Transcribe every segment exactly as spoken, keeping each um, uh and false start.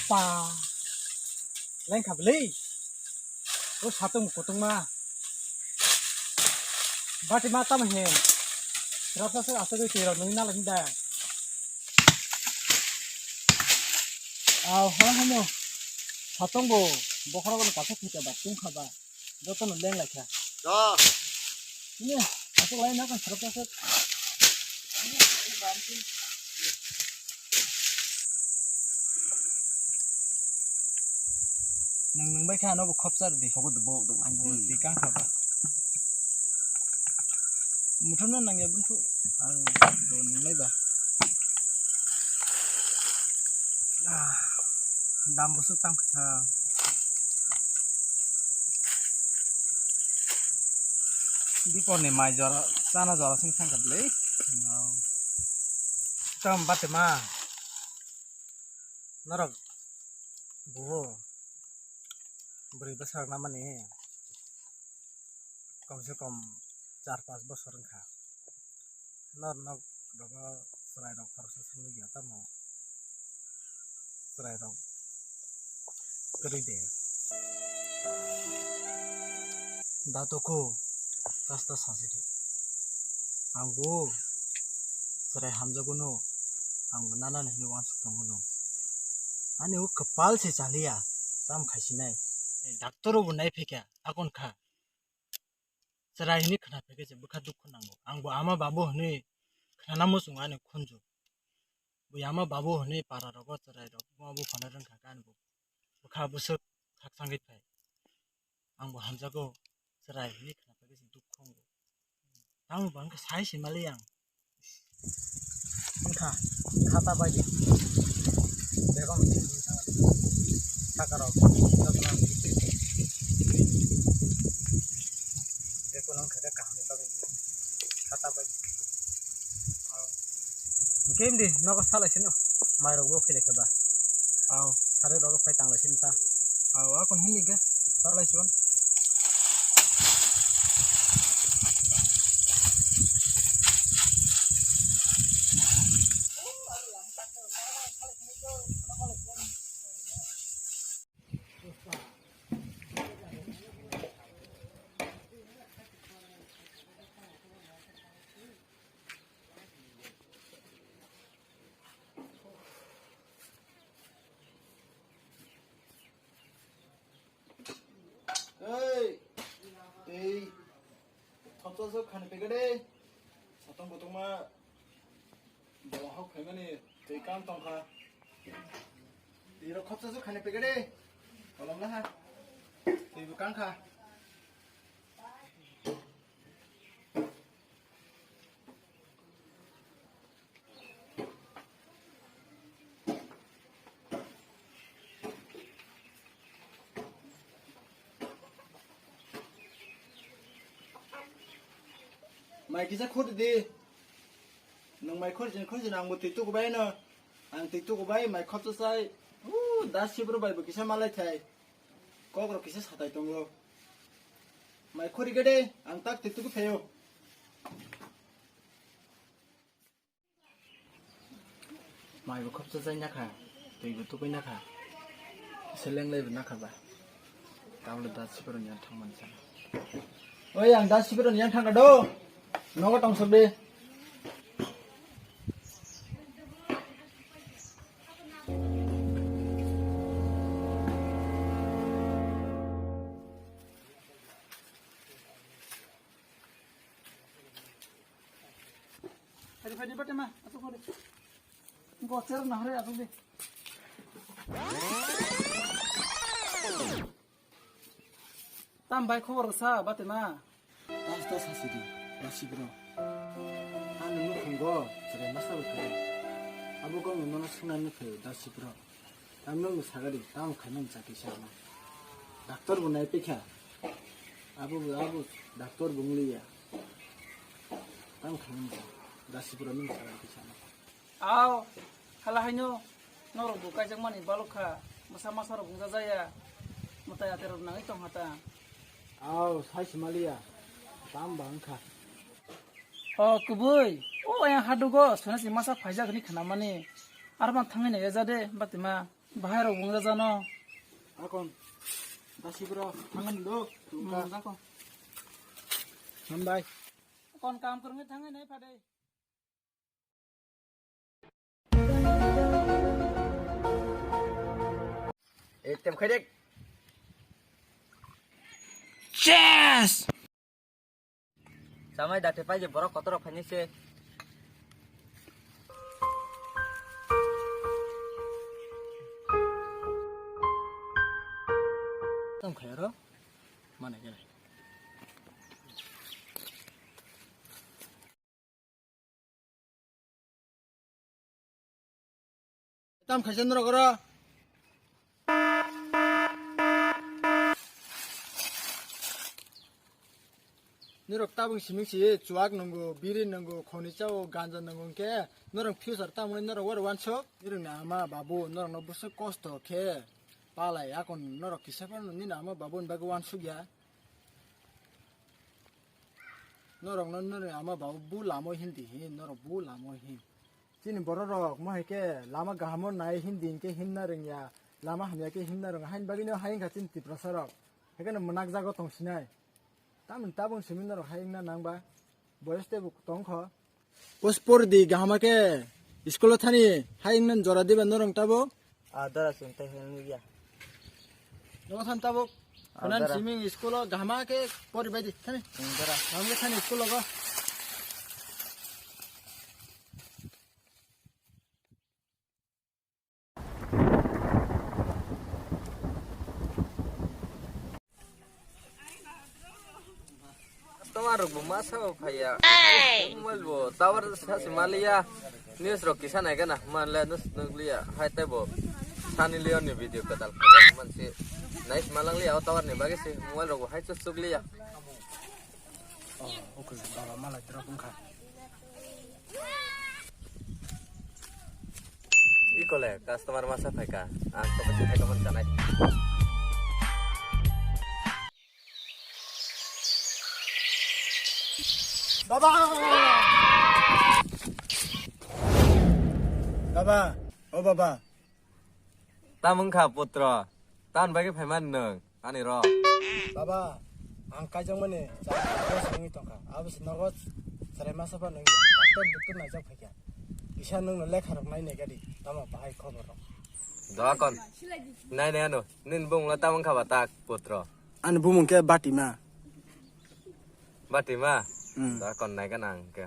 Pa. Lengkha bwlwi. O satung kutungma. Bati ma tamo he. Rasa se asagwi twi rok nungwi nalai da. Aw, ha, hamo. Satong bo bokhorok no kaisa thwita ba, tungkha ba. Joto no leng lai kha. Da. Ini, aswk lai na kan sarap aswk. Nang nang bai kha ano bo khopchar di. Khobo de bo do. Ang bo Hmm. Twi kang kha ba. Muthung no nang ya buntu. Ang bo nang lai ba. Ah, dam bo swk tang kha. Dipor ni mai jora, chana jora sing thang kha bwlwi. Tam bate ma. Norok buo bwrwi bwsarok namani kom se kom char panch bosor wngkha. Nor nok rogo chwrai rok khoroksa songwi ya tamo chwrai rok kwrwi de. Da toko kasta sasidi. Ang bo chwrai hamjago no, ang bo nanani hinwi uansuk tongo no. Ani o kwpal se chaliya, tam khaisinai. Doctor bo nai phaikha, akon kha. Chwrai hinwi khna phaikha se bwkha dukhu nango. Ang bo ama babu hinwi khnana muchungo ani khunju. Bo ama babu hinwi para rogo chwrai rok bo phano rwngkha kha ani bo. Bwkha bwswk khakchangwi phai. Ang bo hamjago chwrai hinwi khna phaikhe se dukhu wngo. Tamo bo wngkha sai se mali ang. Wngkha khata bai di. Bebak ni saka rok. Beko nang khe kaham ni bagwi khata bai di. Hwnkhe himdi nogo salai sino, mairok bo khilai khe ba. Aw. Sari rogo phai tanglai sini ta. Aw, akon himdi khe salai sibon. Ei, tei khopsa sok khani pegade, satong kotongma, bola hok phaimani tei kam tongkha. Tei rok khopsa sok khani pegade, kolom laha, tei bo kangkha. Mai kisa khudi di. Nung mai khudi jin khudi jin ang bo twi tuku bai no. Ang twi tuku bai mai khopsa sai. Uh, da sibro bai bo kisa malai thai. Kok rok kisa satai tongo. Mai khuri gede ang tak twi tuku phaio. Mai bo khopsa jai nakha, twi bo tukui nakha, seleng lai bo nakha ba. Tabole da siboro ni thang man sana. Oi, ang da siboro ni thang do. Nogo tong sok de. Phai di, phai di, bate ma, asuk phai di. Gocher na hore, asuk di. Tam bai khobor sa, bate ma. Tas tas hasi di, da sibro. Ani mukhungo, chwrai masa bo kare. Abo gong nono sunani khe, da sibro. Tamno no sagadi, tamo khaimani chakisa ano. Doctor bo nai pikha. Abo bo, abo doctor bo ngliya. Tamo khaimani sa. Da sibro no sagadi kisa ano. Aw, hala haino norok bo kaijakmani balok kha. Masa masa rok wngja jaya. Mwtai aterok nangwi tongkha ta. Aw, sai simaliya. Tam ba wngkha. O kubui, o ayang hadugo, suna si masa phaijak hini khanamani. Arman thangwi nai ya jade, batima. Bahai rok bung jano. Akon. Dasi bro, thangan do. Tungka. Hmm, dakon. Hambai. Kon kam kurungi thangai nai phadai. Eh, tem khaidek. Yes! Samai dakti pai je borok kotor rok phaini se. Tong khairo. Mane gele. Tam khaisa norok oro. Norok tabuk siming si chuak nungo, biri nungo, khoni chao, ganja nungo hwnkhe norok future tamo norok oro wansuk. Norokni ama babu norokno bwswk kosto khe palai, akon norok kisa phano nini ama babu ni bagwi wansuk ya. Norokno norokni ama babu bu lamo hindi hin, norok bu lamo hin. Chini borok rok mo hai khe lama kahamo nai hindi hinkhe himna rwngya, lama hamya khe himna rwngya, haini bagwino hai wngkha chini Tiprasa rok. Hai kheno mwnakjago tongsinai. Tamoni tabuk simi norok hai wngna nangba. Boyos teibo tongkho. Post por di kahama khe school o thani hai wngna jora diba norok tabuk. Ah, dara sung tei hel nugya. Nogo thani tabuk. Ah, phanan dara. Siming school o kahama khe pori bai di thani. Hmm, dara. Kaham khe thani school o go. Customer rok bo masa bo phaiya. Mobile bo tower sa se maliya. News rok kisa nai gana manle news nukliya. Hai tei bo Sunny Leone ni video kwtal khaijak mansi nai se malangliya o tower ni bagwi se mobile rok bo hai chuk chukliya. Oh, okay, baba malai drop wngkha. Ikole customer masa phaika, ang to besi phaika man janai. Baba! Baba, o baba. Tam wngkha putro, tam bagwi phaiman nwng ani rok? Baba, ang kaijakmani chakri wngwi tongkha, abo se nogo chwrai masa phano wngya, doctor doctor naijak phaikha, kisa nwngno lekha rok nainai gadi, tamo bahai khobor rok. Doa kon, nainai ano, nini bumungla tam wngkha ba tak putro? Ani bumung khe Batima. Batima? Hmm. Doa kon nai gana ang khe.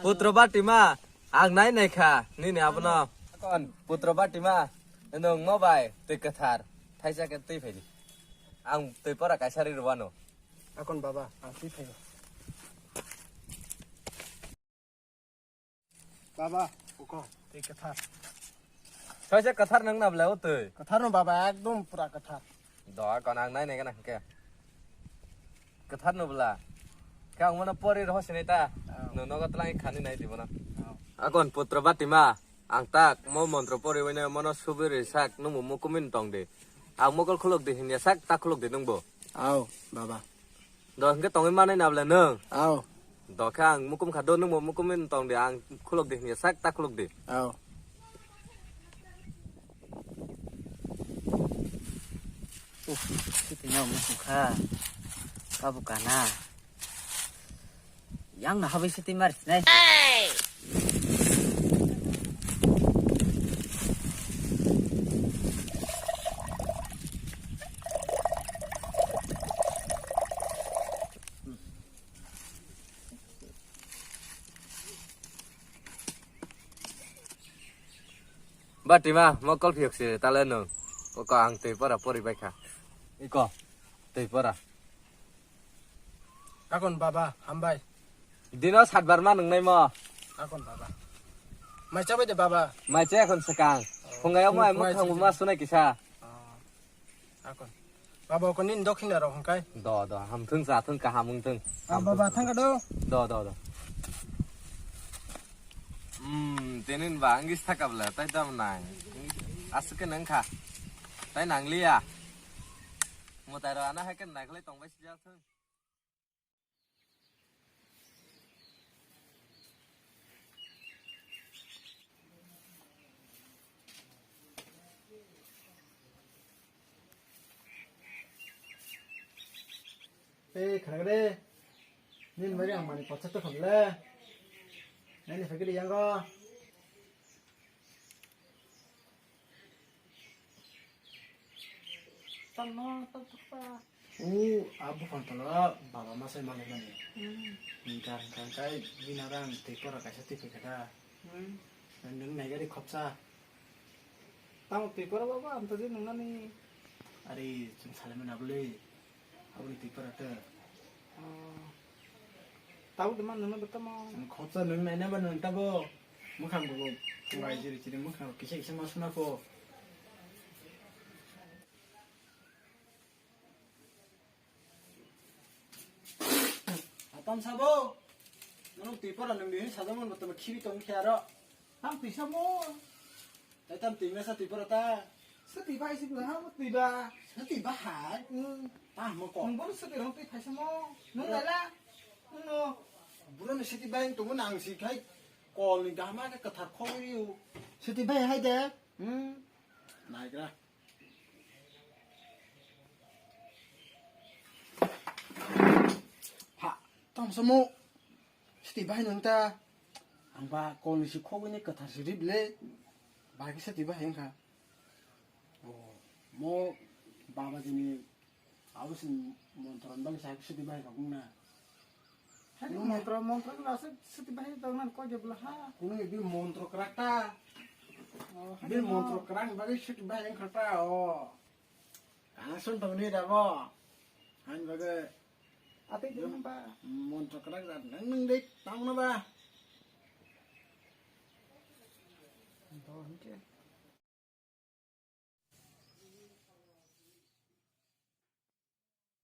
Putro Batima, ang nai nai kha, nini abono. Akon, putro Batima, nwng mo bai twi kwthar, thaisa khe twi phai di. Ang twi pora kaisa ri rwano. Akon baba, ang twi phai. Baba, uko, twi kwthar. Thaisa kwthar nwng na bwlai o twi? Kwthar no baba, ekdom pura kwthar. Do, akon ang nai nai gana hwnkhe. Kwthar no bwla. Khe ang mano pori roho sinai ta. Oh. No nogo twlang khani nai di bono. Oh. Akon putro Batima, ang tak mo montro pori wene mono subiri sak nungbo mukumin tong di. Ang mokol khulok di hinya sak ta khulok di nungbo. Au, baba. Do hwnkhe tongwi manai na bwla nwng? Au. Do khe ang mukum kha do, nwngbo mukum in tong di, ang khulok di hinya sak ta khulok di. Au. Uff, siti no mukum kha. Kabu kana. Yang na habai siti mar sinai. Batima, mokol phiyok se tale nwng. Koko ang twi pora pori bai kha. Iko, twi pora. Akon baba, hambai. Dino satbar ma nwngnai mo. Akon baba. Mai chabai de baba. Mai cha akon swkang. Oh, phungai mo ai phungai mukhang cha. Ma sunai kisa. Oh. Akon. Baba, okon nini dokhina rok hwnkhai? Do, do, hamthwng, chathwng, kaham wngthwng. Ah, baba, thangka do? Do, do, do. Hmm, tinin ba, anggis thaka bwla, tai tam nang. Aswk khe nang kha. Tai nangliya. Mwtai rok ana hai khe naikolai tongbai sijak thwng. Eh, khana gede. Nin bari ang mani potsa to khamle. Nani phagidi yango. Tamo to tukpa. U, abu kontolo baba masai mani mani. Hmm. Hingka hingka kai bina rang tei pora kaisa tei phai kada. Hmm. Nung nai gari khopsa. Tamo tei pora baba anto je nung nani. Ari, chung salai mana bole. Aboni tei pora te. Oh. Tabo de man nung betamo. Khopsa nung nai na ba nung tabo. Mukhang bo bai jiri jiri mukhang kisa kisa ma suna ko. Atam sabo. Nung tei pora nung di sajamon betamo khibi tong khiaro. Tam tei samo. Tai tam twi mesa twi pora ta. Swtwi bai si bwla ha, twi ba. Swtwi bahai? Hmm. Ta mo ko. Nung bono swtwi rong twi phaisa mo. Nung lala. Nung no. Buro ni swtwi bai tong nang si khai. Kol ni dama ke kathar khoi riu. Swtwi bai hai de. Hmm. Naigra. Ha, tam samo. Swtwi bahai nung ta. Ang ba kol ni si khogwi ni kwthar si rip le. Ba khe swtwi bahai wngkha. Oh, mo baba jini abo sin montro ni bagwi sa swtwi bahai rok wngna. Hai montro, montro ni asa swtwi bahai tong nan koi je bla ha. Kuno bi montro kwrak ta. Oh, bi montro kwrak bagwi swtwi bahai wngkha ta, oh. Ang sun tong ni da bo. Han bagwi. Ate je ba. Montro kwrak da nang nang de tang na ba. Don ke.